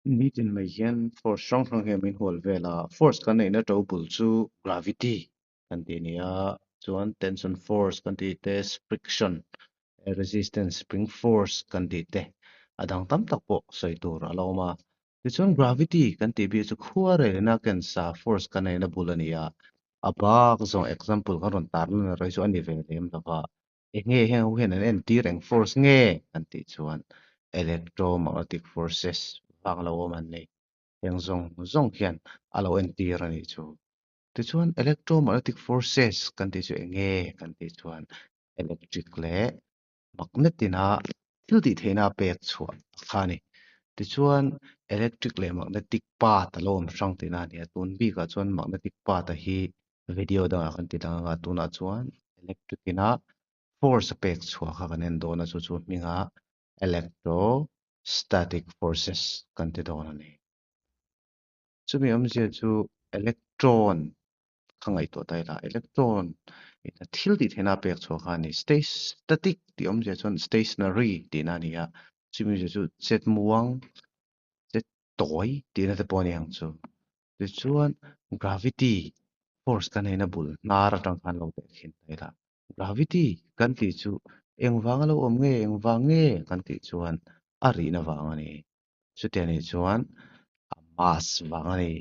Nitin mai hian force hrang hrang hian min hual vel a, force kan neihna to bul chu gravity kan tih a ni a, chuan tension force kan tih te, friction, resistance, spring force kan tih te a dang tam tak pawh sawi tur a la awm a. Tichuan gravity kan tih bik chu khua relna kensa force kan neihna bul a ni a, a bak zawng example kan rawn tarlan erawh hi chu a ni ve lem lo va. Eng nge heng ho hian an entir eng force nge kan tih chuan electromagnetic forces vang lo awm an ni. Heng zawng zawng hian a lo entir a nih chu. Tichuan electromagnetic forces kan tih chu eng nge kan tih chuan electric leh magnet ina thil tih theihna a pek chhuah a kha a ni. Tichuan electric leh magnetic path a lo awm hrang tihna a ni a, tun bikah chuan magnetic path a hi video dangah kan ti dang anga tunah chuan electric ina force a pek chhuah kha kan en dawn a chu chu hmingah electrostatic forces kan ti dawn a ni. Chumi awmzia chu electron kha ngaihtuah ta ila electron ina thil tih theihna a pek chhuah kha a ni. Static tih awmzia chuan stationary tihna a ni a, chumi awmzia chu chet muang, chet tawi tihna te pawh a ni ang chu. Tichuan gravity force kan neihna bul hnar atang khan lo teh thin ta ila. Gravity kan tih chu engvanga lo awm nge engvang nge kan tih chuan a rihna vang a ni. Chutiang nih chuan a mass vang a ni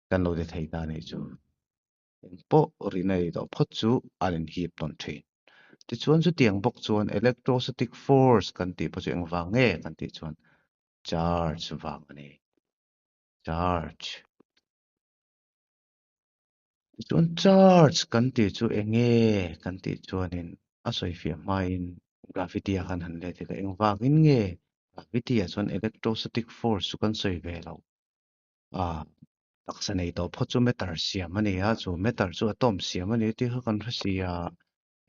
kan lo ti thei ta nih chu. Engpawh rihna ei tawh phawt chu an inhip tawn thin. Tichuan chutiang bawk chuan electrostatic force kan tih pawh chu engvang nge kan tih chuan charge vang a ni. Charge. Tichuan charge kan tih chu eng nge kan tih chuanin a sawifiah hmain gravity ah khan han let ila engvangin nge gravity ah chuan electrostatic force chu kan sawi ve loh a taksa nei tawh phawt chu matter siam a ni a chu matter chu atom siam a ni tih kha kan hre si a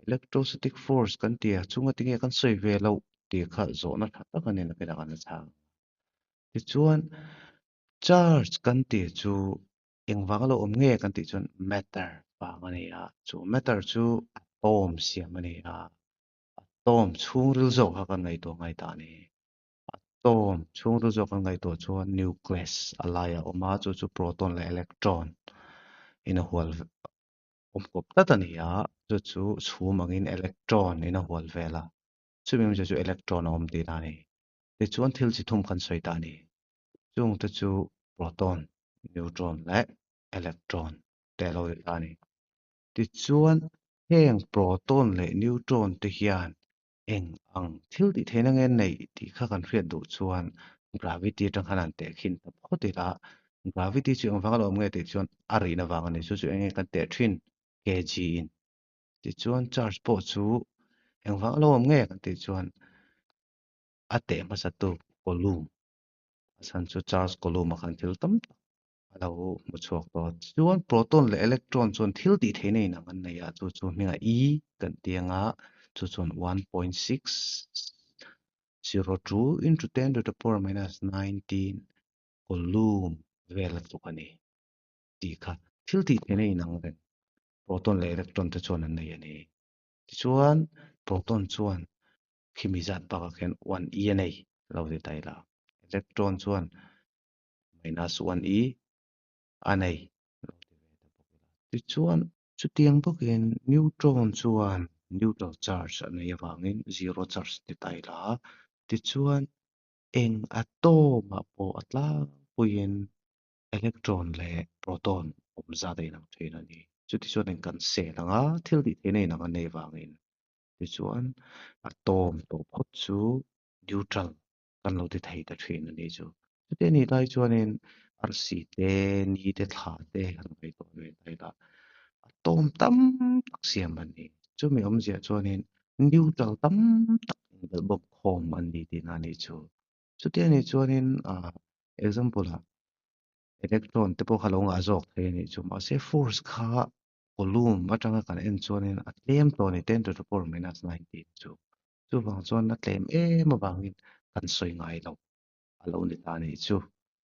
electrostatic force kan tih a chunga tinge kan sawi ve loh tih kha zawhna tha tak a ni nakinah kan la chhang. Tichuan charge kan tih chu engvang a lo awm nge kan tih chuan matter vang a ni a, chu matter chu atom siam a ni a, atom chhungril zawk kha kan ngaihtuah ngai ta a ni. Atom chhungril zawk kan ngaihtuah chuan nucleus a laiah a awm a, chu chu proton leh electron in a hual awm kawp tlat a ni a, chu chu chhum angin electron in a hual vel a, chumi awmzia chu electron a awm tihna a ni. Tichuan thil chi thum kan sawi ta a ni. Chungte chu proton, neutron leh electron te a lo ri ta a ni. Tichuan heng proton leh neutron te hian eng ang thil tih theihna nge neih tih kha kan hriat duh chuan gravity atang khan an teh khin ta phawt ila. Gravity chu engvang a lo awm nge tih chuan a rihna vang a ni. Chu chu eng nge kan teh thin kg in. Tichuan charge pawh chu engvang a lo awm nge kan tih chuan a teh hmasa tu Coulomb a chhan chu Charles Coulomb a khan thil tam tak a lo hmu chhuak tawh a. Chuan proton leh electron chuan thil tih theihna inang an nei a, chu chu hmingah E kan ti ang a, chu chuan 1.602 into 10 to the power minus 19 Coulomb vel a tluk a ni tih kha thil tih theihna inang reng proton leh electron te chuan an nei a ni. Tichuan proton chuan khimi zat bakah khian one e a nei lo ti ta ila electron chuan minus one e a nei lo ti ve ta bawk ila. Tichuan chutiang bawkin neutron chuan neutral charge a nei avangin zero charge ti ta ila tichuan eng atom ah pawh a tlangpuiin electron leh proton awm zat a inang thin a ni. Chutichuan eng kan sel ang a thil tih theihna inang an nei avangin Tichuan a tawm tawh phawt chu neutral kan lo ti thei ta thin a ni chu. Chuti a nih lai chuanin arsi te, ni te, thla te han ngaihtuah ve ta ila a tawm tam tak siam an ni. Chumi awmzia chuanin neutral tam tak inbelh bawk khawm an ni tihna a ni chu. Chuti a nih chuanin ah example ah electron te pawh kha lo ngah zawk thei a nih chu. Mahse force kha Coulomb atanga kan en chuanin a tlem tawh a ni ten to the power minus 19 chu. Chuvang chuan a tlem em avangin kan sawi ngai lo a lo ni ta a nih chu.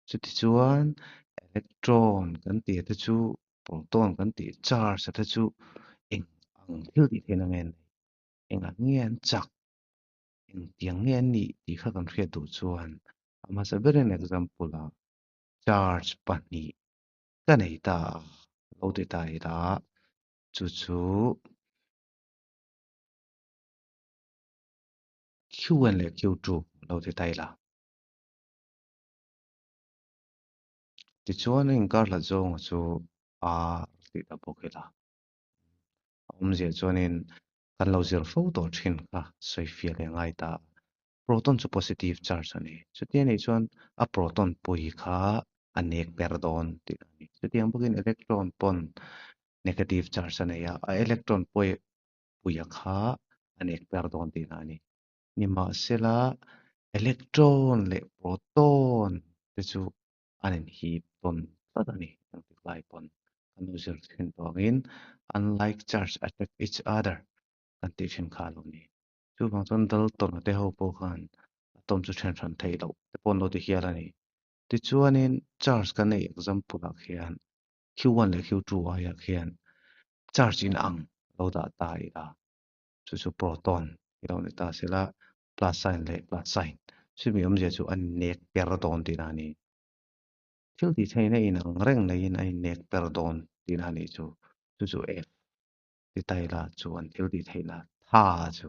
Chutichuan electron kan tih te chu proton kan tih charge te chu eng ang thil tih theihna nge an neih, eng ang nge an chak, engtiang nge an nih tih kha kan hriat duh chuan. A hmasa berin example ah charge pahnih ka nei ta a, lo ti ta ila chu chu Q1 leh Q2 lo ti ta ila. Tichuan a inkar hlat zawnga chu R tih ta bawk ila. A awmzia chuanin kan lo zir fo tawh thin kha sawifiah leh ngai ta. Proton chu positive charge a ni. Chuti anih chuan a proton pui kha a nek ber dawn tih a ni. Chutiang bawkin electron pawn negative charge a nei a, a electron pui puia kha a nek ber dawn tihna a ni. Nimahsela electron leh proton te chu an inhip tawn tlat a ni. Engtik lai pawn kan lo zir thin tawh angin unlike charge attract each other kan tih thin kha a lo ni. Chuvang chuan Dalton-a te ho pawh khan atom chu then hran theih loh te pawh an lo ti hial a ni. Tichuanin charge kan neih example ah khian Q1 leh Q2 aiah khian charge inang lo dah ta ila chu chu proton i lo ni ta sela plus sign leh plus sign chumi awmzia chu a nek per dawn tihna a ni. Thil tih theihna inang reng neiin a innek per dawn tihna a nih chu. Chu chu F ti ta ila chuan thil tih theihna tha chu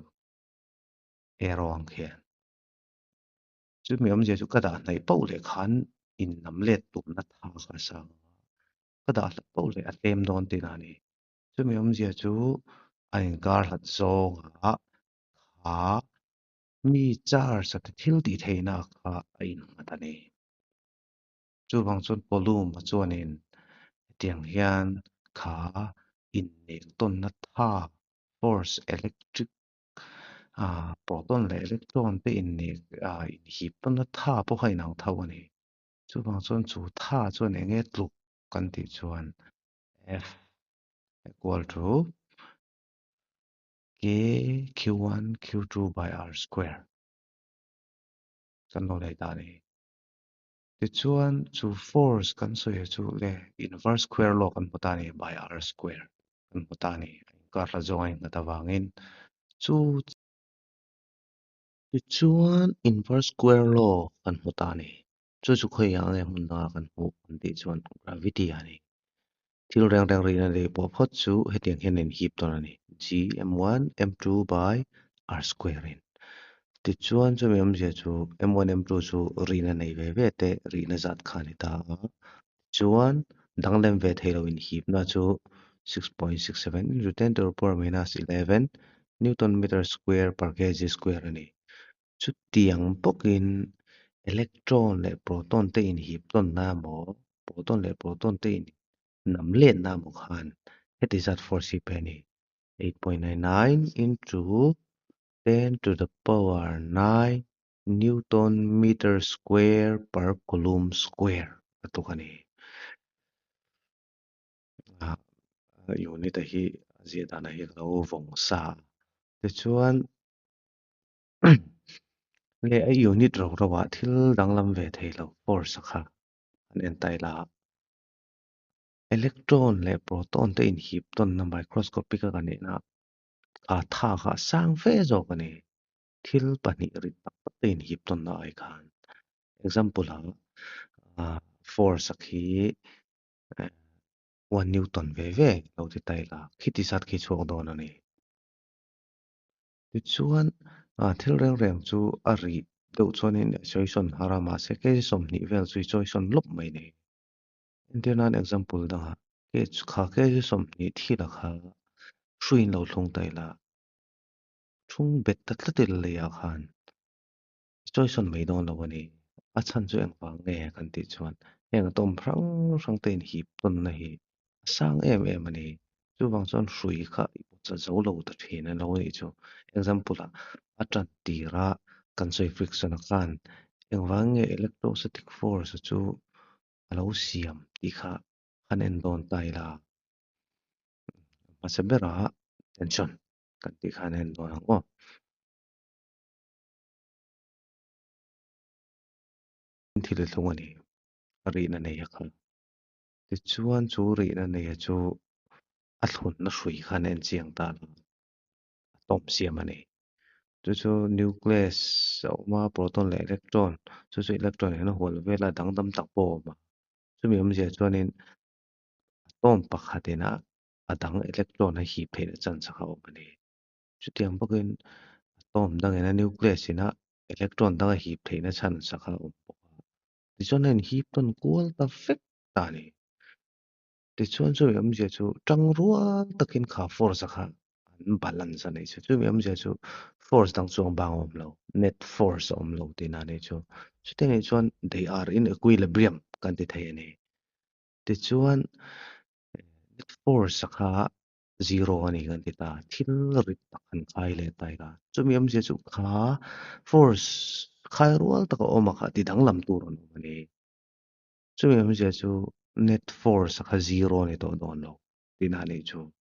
arrow ang khian. Chumi awmzia chu ka dah hnaih pauh leh khan innam let tumna tha kha a sang a, ka dah hlat pauh leh a tlem dawn tihna a ni. Chumi awmzia chu a inkar hlat zawnga kha mi charge a ti thil tih theihna kha a innghat a ni. Chuvang chuan Coulomb a chuanin hetiang hian kha innek tawnna tha force electric proton leh electron te innek inhip tawnna tha pawh kha inang tho a ni. Chuvang chuan chu tha chuan eng nge tluk kan tih chuan F equal to K Q1 Q2 by R square kan lo nei ta a ni. Tichuan chu force kan sawi chu le inverse square law kan hmu ta a ni by R square kan hmu ta a ni. A inkar hla zawng a innghat avangin chu Tichuan inverse square law kan hmu ta a ni. Chu chu khawiah nge hmun dangah kan hmuh kan tih chuan gravity a ni. Thil reng reng rihna leh pawh phawt chu hetiang hian a inhip dawn a ni, G M1 M2 by R square in. Tichuan chumi awmzia chu M1 M2 chu rihna nei ve ve te rihna zat kha a ni ta a. Tichuan danglem ve thei lo inhipna chu 6.67 into 10 to the power minus 11 Newton meter square per kg square a ni. Chutiang bawkin electron leh proton te inhip tawnna emaw, proton leh proton te in nam letna emaw khan heti zat force hi pe a ni, 8.99 into 10 to the power 9 newton meter square per coulomb square a tluk a ni. Unit a hi a ziah dan ah hian a lo vawng sa a, tichuan Leh a unit ro ro ah thil danglam ve thei lo force a kha an en ta ila. Electron leh proton te inhip tawnna microscopic a kan enah kha tha kha a sang fe zawk a ni. Thil pahnih rit tak tak te inhip tawnna ai khan. Example ah force a khi one newton ve ve lo ti ta ila khiti zat khi chhuak dawn a ni. Tichuan thil reng reng chu a rih deuh chuanin sawi sawn har a, mahse kei 20 vel chu i chawi sawn lawp mai nei. Entir nan example dangah kei kha kei 20 thil a kha hruiin lo thlung ta ila, thung bet ta tlat ila leiah khan i chawi sawn mai dawn lo a ni. A chhan chu engvang nge kan tih chuan heng atom hrang hrang te inhip tawnna hi a sang em em a ni. Chuvang chuan hrui kha i pawtsa zo lo ta thin a lo nih chu. Example ah a tan tir a kan sawi friction a khan engvang nge electrostatic force a chu a lo siam tih kha han en dawn ta ila. Hmasa berah tension kan tih kha an en dawn ang aw. Thil thlung a ni a rihna nei a kha. Tichuan chu rihna neia chu a thlunna hrui khan a en chiang ta lo, a tawp siam a ni. Chu chu nucleus a awm a, proton leh electron, chu chu electron hian a hual vel a, dangdam tak pawh a awm a. Chumi awmzia chuanin atom pakhatin a a dang electron a hip theihna chance kha a awm a ni. Chutiang bawkin atom dangin a nucleus ina electron dang a hip theihna chance kha a awm bawk a. Tichuan a inhip tawn kual ta vek ta a ni. Tichuan chumi awmzia chu tangrual takin kha force a kha an balance a nih chu. Chumi awmzia chu force dang chuang bang a awm lo, net force a awm lo tihna a nih chu. Chutiang nih chuan they are in equilibrium kan ti thei a ni. Tichuan net force a kha zero a ni kan ti ta, thil rit tak han khai leh ta ila. Chumi awmzia chu kha force khai rual taka awm a kha ti danglam tur an awm a ni. Chumi awmzia chu net force a kha zero a ni tawh dawn lo tihna a nih chu.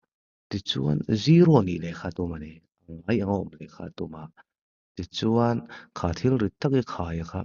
Tichuan zero nih leh kha tum a ni, a ngai ang a awm leh kha tum a. Tichuan kha thil rit tak i khai a kha.